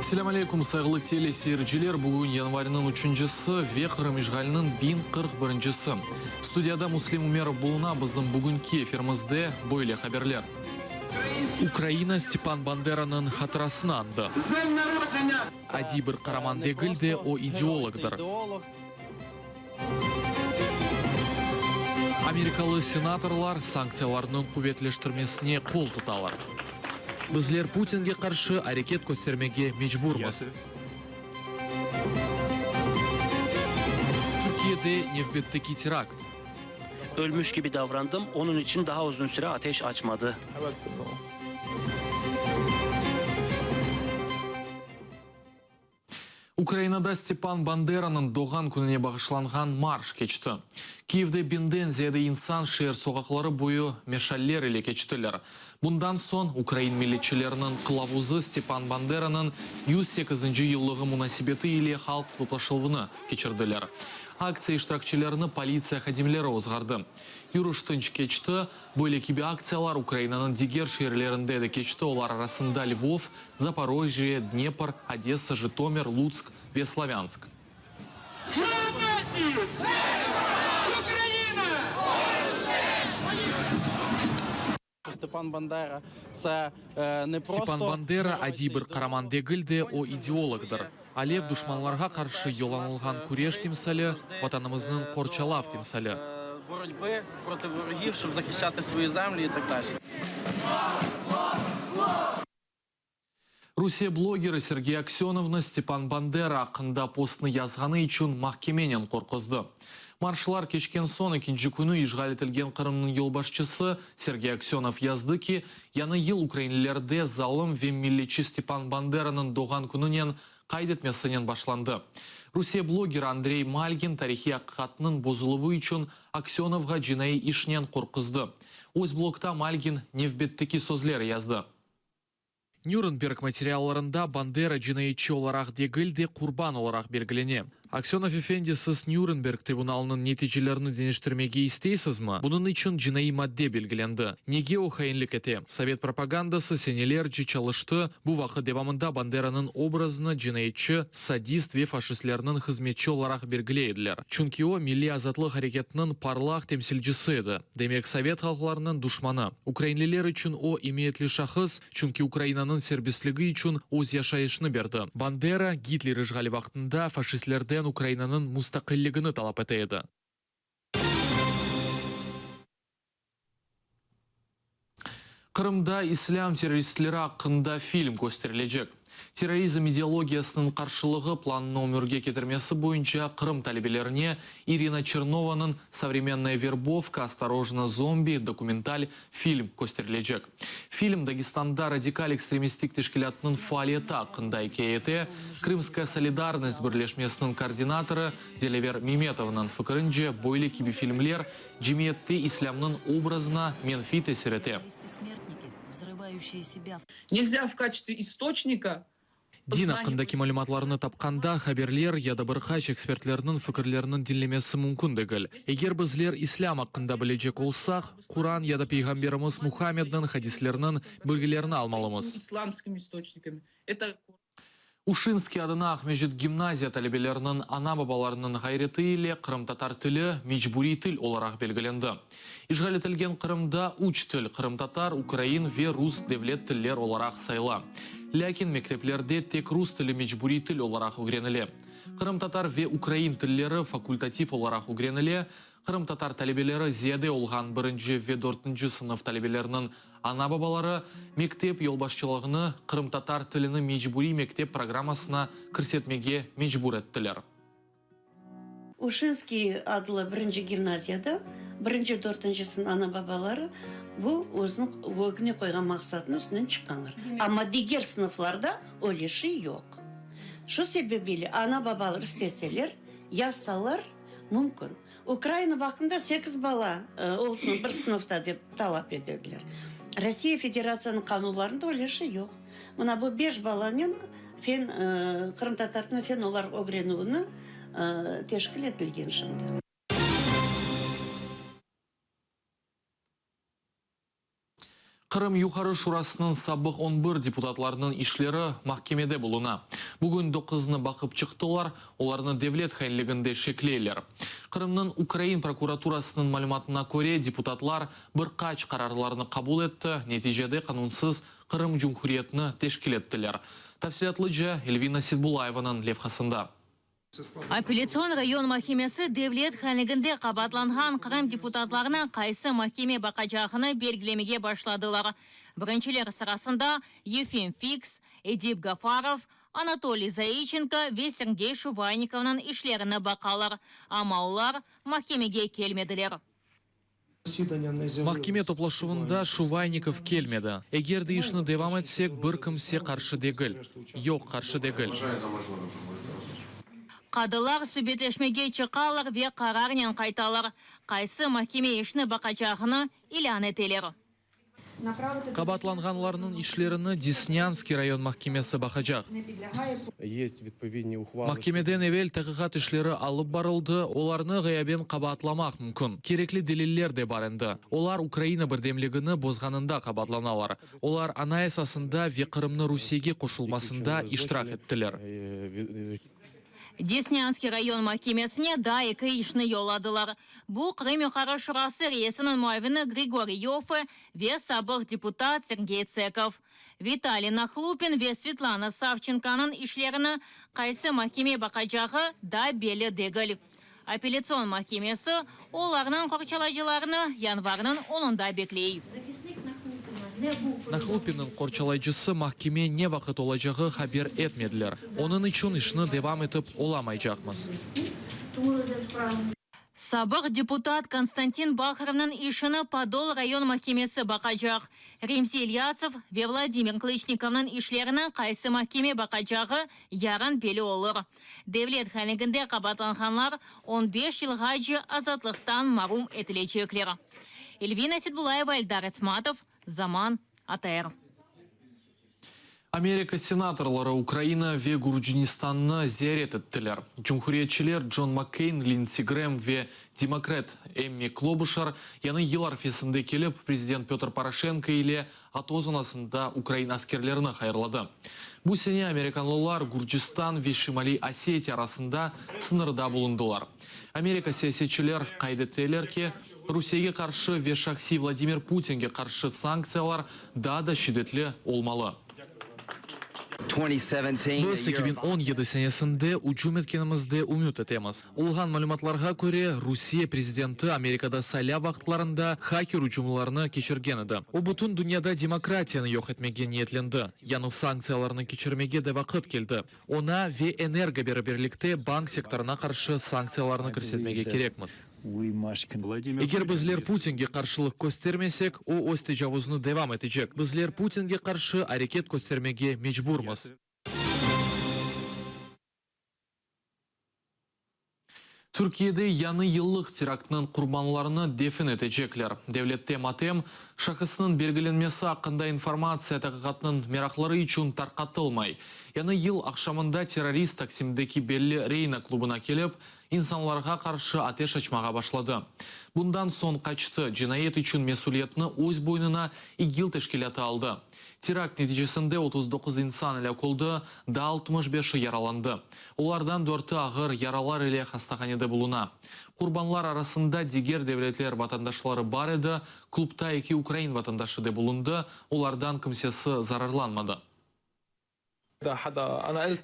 Selâm aleykum, sayğılı teleseyirciler! Bugün yanvarniñ üçüncisi ve Qırım işğaliniñ 1041-incisi. Studiyada Müslim Ümerov buluna, bizim bugünki efirimizde böyle haberler. Ukraina Stepan Banderanıñ hatırasını añdı. Adiy bir qaraman degil de, o ideologdır. Amerikalı senatorlar sanktsiyalarnıñ quvetleştirmesine qol tutalar. Bizler Putinge qarşı areket köstermege mecburmız. Türkiyede nevbetteki terakt. Ölmüş kibi davrandım, onıñ içün daha uzun süre ateş açmadı. Ukrainada Stepan Banderanıñ doğğan kününe bağışlanğan marş keçti. Kiyevde biñden ziyade insan şeer soqaqları boyu meşaller ile keçtiler. Bundan soñ ukrain milletçileriniñ qılavuzı Stepan Banderanıñ 108-nci yıllığı munasebeti ile halq toplaşuvını keçirdiler. Aktsiya iştirakçilerini politsiya hadimleri ozğardı. Yürüş tınç keçti. Böyle kibi aktsiyalar Ukrainanıñ diger şeerlerinde de keçti, olar arasında Lvov, Zaporojye, Dnepr, Odessa, Jıtomir, Lutsk ve Slavânsk. Stepan Bandera adiy bir qaraman degil de, o ideologdır. Alev duşmanlarğa qarşı yollanılğan küreş timsali, Vatanımıznıñ qorçalav timsali. Rusiye blogeri Sergey Aksönovnı Stepan Bandera aqqında postnı yazğanı içün mahkemenen qorquzdı. Marşlar keçken soñ ekinci künü işğal etilgen Qırımnıñ yolbaşçısı Sergey Aksönov yazdı ki, yañı yıl ukrainlilerde zalım ve milletçi Stepan Banderanıñ doğğan kününen qayd etmesinen başlandı. Rusiye blogeri Andrey Malgin tarihiy aqiqatnıñ bozuluvı içün Aksönovğa cinaiy işnen qorquzdı. Öz blogta Malgin nevbetteki sözler yazdı. Nürnberg materiallarında Bandera cinayetçi olaraq degil de, qurban olaraq belgilene. Aksönov efendi, siz Nürnberg tribunalınıñ neticelerini deñiştirmege isteysizmi? Bunıñ içün cinaiy madde belgilendi. Nege o hainlik ete? Sovet propagandası senelerce çalıştı, bu vaqıt devamında Banderanıñ obrazını cinayetçi, sadist ve faşistlerniñ hızmetçi olaraq belgiley ediler. Çünki o, milliy azatlıq areketiniñ parlaq temsilcisi edi. Demek, sovet halqlarınıñ duşmanı. Ukrainliler içün o, emiyetli şahıs, çünki Ukrainanıñ serbestligi içün öz yaşayışını berdi. Bandera, Gitler işğali vaqtında faşistlerden Ukrainanıñ mustaqilligini talap ete edi. Qırımda islâm terroristleri aqqında film kösterilecek. Terrorizm ideologiyasınıñ qarşılığı planını ömürge ketirmesi boyunca Qırım talebelerine İrina Çernovanıñ Sovremennaya verbovka, Ostorojno, zombi dokumental film kösterilecek. Film Dagestanda radikal ekstremistik teşkilâtınıñ faaliyeti aqqında ikâye ete. Krımskaya solidarnost birleşmesiniñ koordinatorı Dilâver Memetovnıñ fikirince, böyle kibi filmler cemiyette islâmnıñ obrazına menfiy tesir ete. Nelzâ v kaçestve istoçnika Din aqqındaki malümatlarnı tapqanda, haberler ya da bir qaç ekspertlerniñ fikirleriniñ diñlemesi mümkün degil. Eger bizler İslâm aqqında bilecek olsaq, Quran ya da Peyğamberimiz Muhammedniñ hadisleriniñ bilgilerini almalımız. Uşinskiy adına Aqmescit gimnaziya talebeleriniñ ana-babalarınıñ ğayreti ile qırımtatar tili mecburiy til olaraq belgilendi. İşğal etilgen Qırımda üç til, qırımtatar, ukrain ve rus devlet tiller olaraq sayıla. Lâkin mekteplerde tek rus tili mecburiy til olaraq ögrenile. Qırımtatar ve ukrain tilleri fakultativ olaraq ögrenile, qırımtatar talebeleri ziyade olğan birinci ve dörtünci sınıf talebeleriniñ Ana-babaları mektep yolbaşçılığını qırımtatar tilini mecburiy mektep programmasına kirsetmege mecbur ettiler. Uşinskiy adlı birinci gimnaziyada birinci, dörtünci sınıf ana-babaları bu özüniñ ögüne qoyğan maqsatnıñ üstünden çıqqanlar. Amma diger sınıflarda öyle şey yoq. Şu sebebiyle ana-babalar isteseler, yazsalar mümkün. Ukraina vaqtında sekiz bala olsun bir sınıfta dep talap etediler. Rossiya Federatsiyanıñ qanunlarında öyle şey yoq. Mına bu beş balanen fen, qırımtatar tilini fen olaraq ögrenüvini teşkil etilgen şimdi. Qırım Yuqarı Şurasınıñ sabıq on bir deputatlarınıñ işleri mahkemede buluna. Bugün doquzını baqıp çıqtılar, olarnı devlet hainliginde şekleyler. Qırımnıñ ukrain prokuraturasınıñ malümatına köre, deputatlar bir qaç qararlarnı qabul etti, neticede qanunsız Qırım Cumhuriyetini teşkil ettiler. Tafsilâtlıca Elvina Setbulayevanıñ levhasında. Apellâtsion rayon mahkemesi devlet hainliginde qabaatlanğan Qırım deputatlarını qaysı mahkeme baqacağını belgilemege başladılar. Birinciler sırasında Yefim Fiks, Edip Gafarov, Anatoliy Zaiçenko ve Sergey Şuvaynikovnıñ işlerini baqalar, amma olar mahkemege kelmediler. Mahkeme toplaşuvında Şuvaynikov kelmedi. Eger de işni devam etsek, bir kimse qarşı degil. Yoq, qarşı degil. Qadılar subetleşmege çıqalar ve qararnen qaytalar. Qaysı mahkeme işni baqacağını ilân eteler. Qabaatlanğanlarnıñ işlerini Desnânskiy rayon mahkemesi baqacaq. Mahkemeden evel taqiqat işleri alıp barıldı, olarnı ğıyaben qabaatlamaq mümkün. Kerekli deliller de bar endi. Olar Ukraina birdemligini bozğanında qabaatlanalar. Olar Anayasasında ve Qırımnı Rusiyege qoşulmasında iştirak ettiler. Desnânskiy rayon mahkemesine daa eki işni yolladılar. Bu, Qırım Yuqarı Şurası reisiniñ muavini Grigoriy Yoffe ve sabıq deputat Sergey Tsekov. Vitaliy Nahlupin ve Svetlana Savçenkonıñ işlerini qaysı mahkeme baqacağı daa belli degil. Apellâtsion mahkemesi olarnıñ qorçalayıcılarını yanvarnıñ onunda bekley. Nahlupinniñ qorçalayıcısı mahkeme ne vaqıt olacağı haber etmediler, onıñ içün işni devam etip olamaycaqmız. Sabıq deputat Konstantin Baharovnıñ işini Podol rayon mahkemesi baqacaq. Remzi İlyasov ve Vladimir Klıçnikovnıñ işlerini qaysı mahkeme baqacağı yarın belli olur. Devlet hainliginde qabaatlanğanlar on beş yılğace azatlıqtan marum etilecekler. Elvina Setbulayeva, Eldar Esmatov, Zaman, ATR. Amerika senatorları Ukraina ve Gürcinistannı ziyaret ettiler. Cumhuriyetçiler Con Makkeyn, Lindsi Grem ve demokrat Emmi Klobuşar yañı yıl arfesinde kelip, prezident Pötr Poroşenko ile ATO zonasında ukrain askerlerini hayırladı. Bu sene amerikanlılar Gürcistan ve Şimaliy Osetiya arasında sıñırda bulundılar. Amerika siyasetçiler qayd eteler ki, Rusiyege qarşı ve şahsiy Vladimir Putinge qarşı sanktsiyalar daa da şiddetli olmalı. Biz 2017 senesinde ücüm etkenimizde ümüt etemiz. Olğan malümatlarğa köre, Rusiye prezidenti Amerikada saylav vaqıtlarında haker ücümlerini keçirgen edi. O, bütün dünyada demokratiyanı yoq etmege niyetlendi. Yañı sanktsiyalarnı keçirmege de vaqıt keldi. Oña ve energoberaberlikte bank sektorına qarşı sanktsiyalarnı kirsetmege kerekmiz. Eger bizler Putinge qarşılıq köstermesek, o öz tecavuzını devam etecek. Bizler Putinge qarşı areket köstermege mecburmız. Türkiyede yañı yıllıq teraktınıñ qurbanlarını defin etecekler. Devlette matem, şahısnıñ belgilenmesi aqqında informatsiya taqiqatnıñ meraqları içün tarqatılmay. Yañı yıl aqşamında terrorist Taksimdeki belli Reyna klubına kelip, insanlarğa qarşı ateş açmağa başladı. Bundan soñ qaçtı, cinayet içün mesüliyetni öz boynuna İGİL teşkilâtı aldı. Terakt neticesinde 39 insan elâk oldı, daa 65-i yaralandı. Olardan dörtü ağır yaralar ile hastahanede buluna. Qurbanlar arasında diger devletler vatandaşları bar edi, klubta eki ukrain vatandaşı de bulundı, olardan kimsesi zararlanmadı.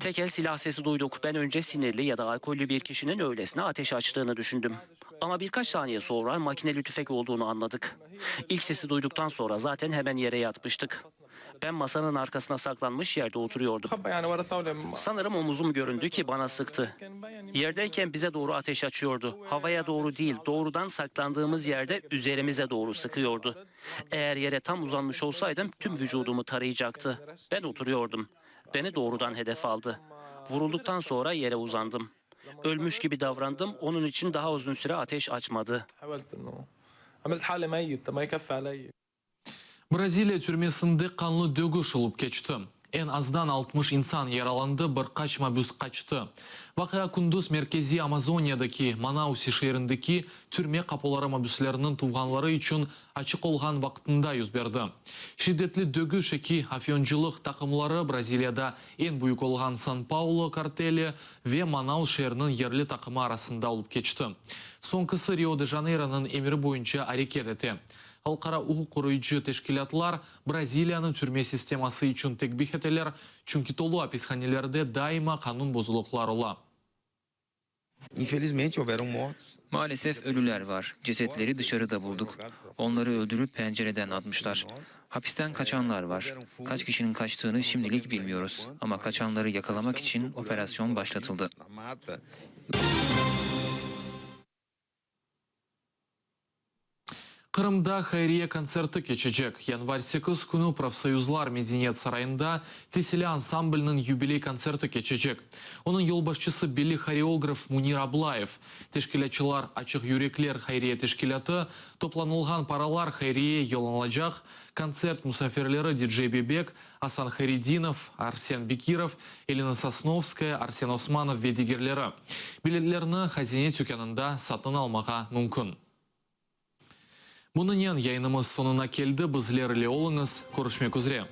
Tek el silah sesi duyduk. Ben önce sinirli ya da alkollü bir kişinin öylesine ateş açtığını düşündüm. Ama birkaç saniye sonra makineli tüfek olduğunu anladık. İlk sesi duyduktan sonra zaten hemen yere yatmıştık. Ben masanın arkasına saklanmış yerde oturuyordum. Sanırım omuzum göründü ki bana sıktı. Yerdeyken bize doğru ateş açıyordu. Havaya doğru değil, doğrudan saklandığımız yerde üzerimize doğru sıkıyordu. Eğer yere tam uzanmış olsaydım tüm vücudumu tarayacaktı. Ben oturuyordum. Beni doğrudan hedef aldı. Vurulduktan sonra yere uzandım. Ölmüş gibi davrandım, onun için daha uzun süre ateş açmadı. Braziliya türmesinde qanlı dögüş olıp keçti. Eñ azdan 60 insan yaralandı, bir qaç mabüs qaçtı. Vaqia kündüz merkeziy Amazoniyadaki Manausi şeerindeki türme qapuları mabüslerniñ tuvğanları içün açıq olğan vaqtında yüz berdi. Şiddetli dögüş eki afyoncılıq taqımları Braziliyada eñ büyük olğan San-Paulo karteli ve Manaus şeeriniñ yerli taqımı arasında olıp keçti. Soñkisi Rio-de-Janeyronıñ emiri boyunca areket ete. Halqara uquq qoruyıcı teşkilâtlar Braziliyanı türme sisteması içün tekbih eteler, çünki tolu apishanelerde daima qanun bozulıqlar ola. Infelizmente houveram mortos. Maalesef ölüler var. Cesetleri dışarıda bulduk. Onları öldürüp pencereden atmışlar. Hapisten kaçanlar var. Kaç kişinin kaçtığını şimdilik bilmiyoruz. Ama kaçanları yakalamak için operasyon başlatıldı. Qırımda hayriye kontserti keçecek. Yanvar 8 künü Profsoyuzlar medeniyet sarayında Teselli ansambliniñ yubiley kontserti keçecek. Onıñ yolbaşçısı belli horeograf Munir Ablayev. Teşkilâtçılar Açıq yürekler hayriye teşkilâtı, toplanılğan paralar hayriyeye yollanılacaq. Kontsert musafirleri DJ Bebek, Asan Hayredinov, Arsen Bekirov, Elina Sosnovskaya, Arsen Osmanov ve digerleri. Biletlerni Hazine tükânında satın almağa mümkün. Bunınen yayınımız soñuna keldi. Bizler ile oluñız. Körüşmek üzre.